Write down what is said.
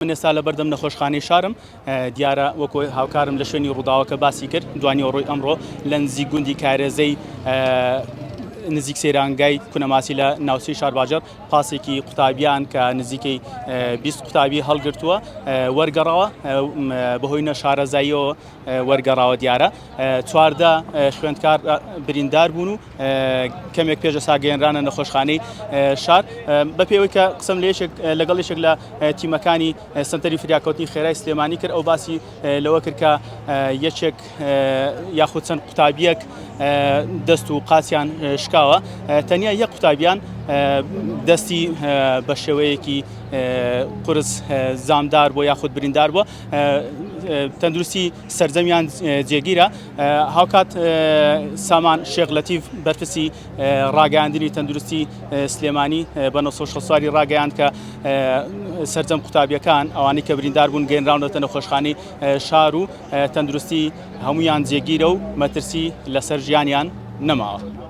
من ئێستا لە بەردەم نەخۆشخانەی شارم، دیارە وەکو هاوکارم لە شوێنی ڕووداوەکە باسی کرد، دوانیوەڕۆی ئەمڕۆ لە نزیک گوندی کارێزەی نزیک سەیرانگای کونەماسی لە ناوچەی شارباژێڕ پاسێکی قوتابیان کە نزیکەی 20 قوتابی هەڵگرتووە وەرگەڕاوە بەهۆی نەشارەزاییەوە وەرگەڕاوە دیارە 14 خوێندکار بریندار بوون و کەمێک پێش ئێستا گەیەنرانە نەخۆشخانەی شار بە پێوەی کە قسەم لە یەکێک لەگەڵ یەکێک لە تیمەکانی سنتەری فریاکەوتنی خێرای سلێمانی کرد ئەو باسی لەوە کرد کە یەکێک یاخود چەند قوتابیەک دەست و قاچیان شکاوە تەنیا یەک قوتابیان دەستی بە شێوەیەکی قورس زامدار بۆ یاخود بریندار بووە تەندروستی سەرجەمیان جێگیرە. هاوکات سامان شێخ لەتیف بەرپرسی ڕاگەیاندنی تەندروستی سلێمانی بە 964 ڕاگەیاند کە سەرجەم قوتابیەکان ئەوانەی کە بریندار بوون گەێنراونەتە نەخۆشخانەی شار و تەندروستی هەمویان جێگیرە و مەترسی لەسەر ژیانیان نەماوە.